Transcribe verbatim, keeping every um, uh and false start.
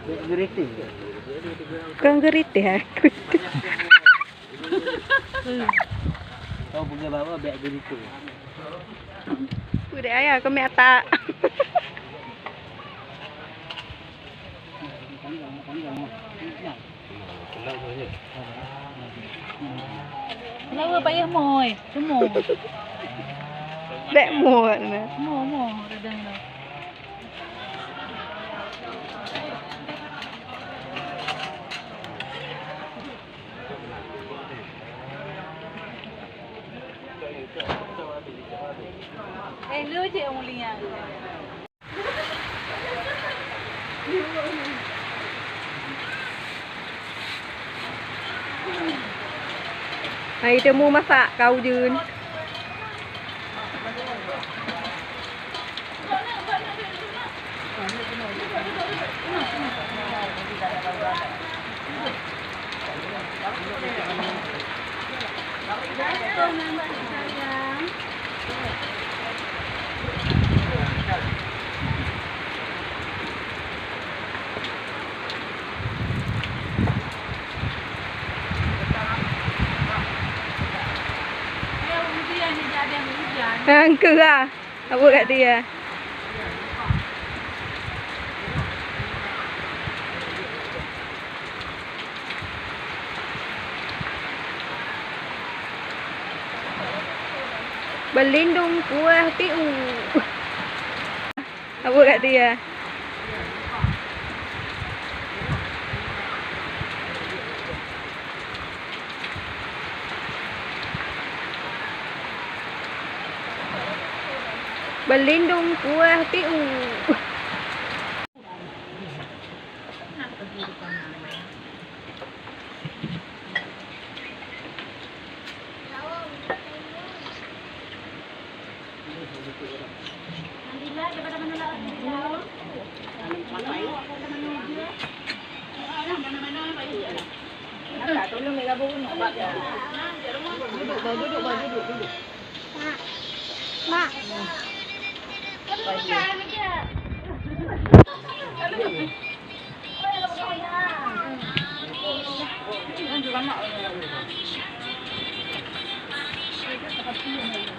Geriting. Bukan geriting, ha? Kau peugah bawa biar geriting. Udah ayah, kami atak. Lawa payah moi, semua. Dek muat na. Mo, mo, redang dah. Eh, lu je yang mulia. Hai temu masak kau jun. Hangkeue lah. Apa kat dia? Berlindung kuah piu. Apa kat dia? Berlindung kuah piu. Mak. Mak.